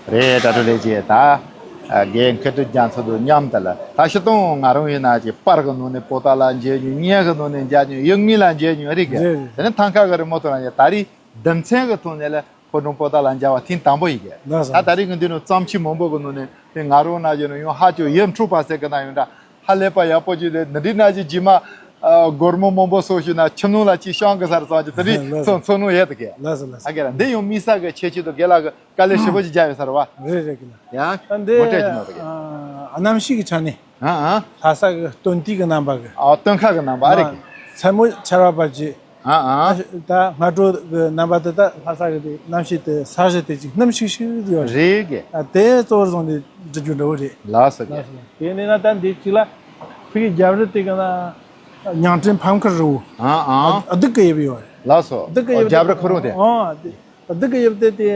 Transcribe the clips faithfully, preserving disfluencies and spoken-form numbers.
རེད། ད་དུ་ལས་བྱེད་ད། རྒན་མཁས་གྲུབ་རྒྱ་མཚོ་དང་མཉམ་དུ་ལ་ད་ཤི་སྟོང་ང་རང་ཡིན་ན་ཅིག་པར་གི་ནང་ནས་པོ་ཏ་ལ་མཇལ་མྱོང་། བརྙན་གི་ནང་ནས་མཇལ་མྱོང་། ཡུལ་དངོས་ལ་མཇལ་མྱོང་རེད་གི། རེད་རེད། དེ་ནས་ཐང་ཁ་གི་རི་མོ་ཐོན་ལ་ཡ་ད་རེས་རྒྱུ་མཚན་གི་ཐོག་ནས་ལ། ཕོ་བྲང་པོ་ཏ་ལ་མཇལ་བ་ཐེངས་དང་པོ་ཡིན་གི། ལགས་སོ། ད་ད་རེས་ཀྱི་འདི་ནི་བརྩམས་ཆོས་མང་པོ་གི་ནང་ནས་དེ་ང་རང་ན་གཞོན་ནས་ཡང་ཧ་ཅང་ཡིད་འཕྲོག་པ་ཟེར་གི་ན་ཡོད་འདྲ། ཧ་ལས་པ་ཡག་པོ་ཅིག་རེད། འདི་འདྲའི་ན་གཞོན་རྗེས་མ་ཨ་སྒོར་མོ་མང་པོ་གསོག་ཤུལ་ན་ཁྱིམ་ནང་ལ་ཅིག་བཤམས་གི་ས་རེད་ཙང་ཅིག་དེ་འདྲའི་ལགས་སོ། ཚོར་ཚོར་སྣང་ཡོད་དེ་གི། ལགས་སོ་ལགས་སོ། ཨ་གི་ར་འདི་ཡང་དམིགས་བསལ་གི་ཁྱད་ཆོས་དང་དགེ་ལགས་གི་དཀའ་ལས་ཞེ་པོ་ཅིག་བརྒྱབ་ཡོད་ས་རེད་བ། རེད་རེད་གི་ལ། ཡང་ད་འདི་ངོ་སྤྲོད་ཅིག་གནང་དེ་གི། ཨ་གནམ་གཤིས་ཀྱི་ཆ་ནས། ཨ་ཨ། ལྷ་ས་གི་སྟོན་དུས་ཀྱི་རྣམ་པ་གི། ཨ་སྟོན་ཁ་གི་རྣམ་པ་ཨ་རེད་གི། མཚན་མོ་ཆར་པ་བབས་རྗེས། ཨ་ཨ། ད་སྔ་དྲོ་གི་རྣམ་པ་དེ་ད་ལྷ་ས་གི་དེ་གནམ་གཤིས་དེ་ས་གཞི་དེ་ཅིག་སྣུམ་ཤིག་ཤིག་ཡོད་རེད། རེད་གི། ཨ་དེ་གཙོ་བོར་བཟུང་ནས་འབྲི་རྒྱུ་འདྲ་བོ་རེད། ལགས་སོ་གི། ལགས་སོ། དེ་ནས་ན་ད་འདི་གཅིག་ལ་ཕ་གི་རྒྱབ་རི་དེ་གི་ན་ཉང་བྲན་ཕམ་ཁ་རི་བོ། ཨ་ཨ། ཨ་སྡུག་གི་ཡིབ་ཡོད་རེད། ལགས་སོ། སྡུག་གི་ཡིབ་རྒྱབ་རི་ཁོ་རང་དེ། ཨ་དེ་སྡུག་གི་ཡིབ་དེ་དེ་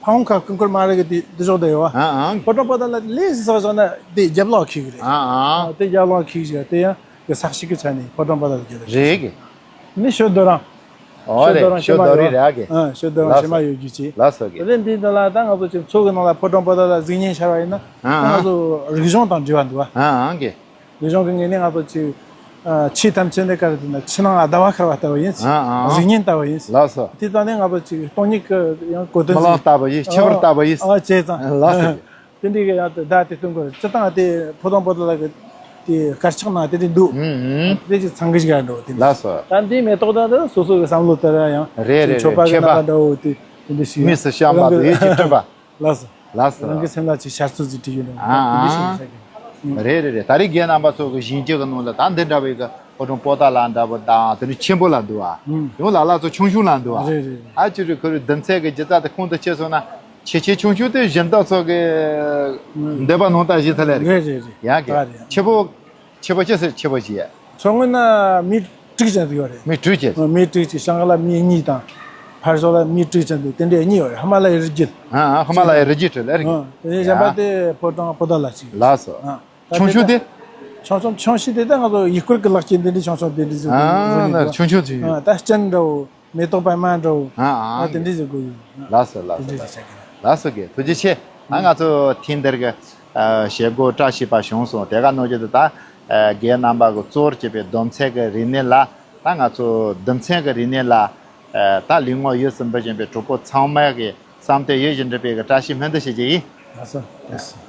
ཕམ་ཁ་ཀུན་འཁོར་མ་རེད་གི། དེ་དེ་ཕྱོགས་དེ་ཡོད་བ། ཨ་ཨ། ཕོ་བྲང་པོ་ཏ་ལ་ལས་སུ་ཟག་བཞག་ན་དེ་རྒྱབ་ལོག་ཁིག་རེད། ཨ་ཨ། དེ་རྒྱབ་ལོག་ཁིག་ཞིག་དེ་ཡང་། གི་ས་གཤིས་ཀྱི་ཆ་ནས་ཕོ་བྲང་པོ་ཏ་ལ་རྒྱལ་ལ་རེད་གི། ནི་ཤོད་རྡོ་རང་། ཨོ་ཤོད་རྡོ་རེད། རང་ཤོད་རྡོ་རིང་རེད་ཨ་གི། ཨ་ཤོད་རྡོ་རང་ལགས་ཕྱེ་མ་སོ། ཡོད་རྒྱུ་ཅིག། ལགས་སོ་གི། དེ་ནས་འདིའི་ནང་ལ་ད་ང་ཚོ་ཅིག་མཚོ་གི་ནང་ལ་ཕོ་བྲང་པོ་ཏ་ལ་གཟིགས་བརྙན་ཤར་བ་ཡིན་ན། ཨ་ཨ། ང་ཚོ་རིག་གཞུང་དང་འབྲེལ་བ་འདུག་བ། ཨ་ཨ་གི། རིག་གཞུང་གི་ངོས་ནས་ང་ཚོ་ཅིག་ཨ་ཆུ་ཐམས་ཅད་འདི་ག་རེ་དེ་ན་ཆུ་ནང་ལ་ཟླ་བ་འཁར་བ་ལྟ་བུ་ཡིན། ཨ་ཨ། གཟིགས་བརྙན་ལྟ་བུ་ཡིན། ལགས་སོ། དེ་ལྟ་ནས་ང་ཚོ་ཅིག་སྟོང་ཉིད་ཀྱི་ཡང་གོ་དོན་རྨི་ལམ་ལྟ་བུ་ཡིན། འཆི་བར་ལྟ་བུ་ཡིན། ཨ་བྱས་ཙང་། ལགས་སོ་གི། དེ་འདྲའི་གི་ཡང་དེ་བརྡ་དེ་སྟོན་དགོས་རེད། སྤྱིར་བཏང་དེ་ཕོ་བྲང་པོ་ཏ་ལ་གི་དེ་དཀར་ཆག་ནང་དེ་འདྲ་འདུག། ཨུམ་ཨུམ། དེ་ཅིག་ཚང་གི་ཞིག་ར་འགྲོ་དེ་འདྲ། ལགས་སོ། ད་འདིའི་མེ་ཏོག་དང་དེ་སོ་སོ་གི་བསམ་བློ་ལྟར་ཡང་རེད་རེད་མཆོད་པ་རེད། གི་མཆོད་པ་རྣམ་པ་འདྲ་བོ་དེ་དེ་འདྲ་ཞིག་དམིགས་སུ་བཤམས་པ་དེ་ཡིད་ཀྱིས་སྤྲུལ་པ། ལགས་སོ། ལགས་སོ། རང་གི་སེམས་ལ་ཅིག་ཤར་ཚུལ་ཅིག་བྲིས་ཡོད་འདུག། ཨ་དེ་འདྲ་ཞིག་ཨ། ཡིན་ས་གི། རེད་རེད་རེད། ད་རེས་རྒན་རྣམ་པ་ཚོ་གི་ཞིབ་འཇུག་གི་ནང་ལ་ད་འདི་འདྲ་བའི་གི་ཕོ་བྲང་པོ་ཏ་ལ་འདྲ་པོ་དང་དེ་ནས་ཆེན་པོ་ལ་འདུག་ཨ། ཨུམ། ཡང་ལ་ལ་ཚོ་ཆུང་ཆུང་ལ་འདུག་ཨ། རེད་རེད་རེད། ཨ་ཅི་རེད། ཁོ་རེ་རྒྱུ་མཚན་གི་ཇི་ལྟར་དེ་ཁོང་དུ་ཆུད་སོང་ན། ཆེ་ཆེ་ཆུང་ཆུང་དེ་གཞན་དག་ཚོ་གི་ཨུམ། འདོད་པ་ནང་ལྟར་བྱེད་ཐུབ་ལེ་རེད། རེད་རེད་རེད། ཡ་གི། ད་རེད། ཆེ་པོ། ཆེ་པོ་ཅི་ཟེར་ཆེ་པོ་ཅི་ཡ། མཚོ་སྔོན་ན་མི་དྲུག་ཅན་ཟིག་ཡོད་རེད། མི་དྲུག་ཅན། མི་དྲུག་ཅན། བྱང་ལ་མི་གཉིས་དང་། ཕར་ཕྱོགས་ལ་མི་དྲུག་ཅན་དེ་དེ་འདྲའི་གཉིས་ཡོད་རེད། ཧི་མ་ལ་ཡའི་རི་རྒྱུད། ཨ་ཨ། ཧི་མ་ལ་ཡའི་རི་རྒྱུད་དེ་ལ་རེད། ཨ་དེ་ནས་གཞན་པ་ཡ། དེ་ཕོ་བྲང་པོ་ཏ་ལ་ཅིག། ལགས་སོ། ཨ་ད་ཆུང་ཆུང་དེ། དེ་ཆུང་ཆུང་ཆུང་ཤོས་དེ་ད་ང་ཚོ་ཡུལ་སྐོར་གྱི་ལག་རྗེས་འདི་འདྲའི་ཆུང་ཆུང་དེ་འདྲ་ཟིག་ཨ་ན་ཆུང་ཆུང་ཅིག་ཡོད། ཨ་ད་སྤྱན་འདྲ་བོ། མེ་ཏོག་པད་མ་འདྲ་བོ། ཨ་ཨ། ཨ་དེ་འདྲ་ཟིག་དགོས་ཡོད། ལགས་སོ་ལགས་སོ། དེ་འདྲ་ཟིག་བྱ་གི། ལགས་སོ་གི། ཐུགས་རྗེ་ཆེ། ཨ་ང་ཚོ་ཐེངས་འདིར་གི་ཨ་བྱེད་སྒོ་བཀྲ་ཤིས་པ་བྱུང་སོང་། དེ་ག་ནང་བཞིན་དུ་ད་ཨ་རྒན་རྣམ་པ་གི་གཙོ་བོར་གྱུར་པའི་རྡུལ་ཚོན་གི་རིག་གནས་ལ། ད་ང་ཚོ་རྡུལ་ཚོན་གི་རིག་གནས་ལ་ཨ་ད་ལུས་ངག་ཡིད་གསུམ་འབུལ་བཞིན་པའི་གྲོགས་པོ་ཚང་མ་གི་བསམ་དོན་ཡིད་བཞིན་འགྲུབ་པའི་གི་བཀྲ་ཤིས་སྨོན་འདུན་ཞུ་རྒྱུ་ཡིན། ལགས་སོ། ལགས་སོ།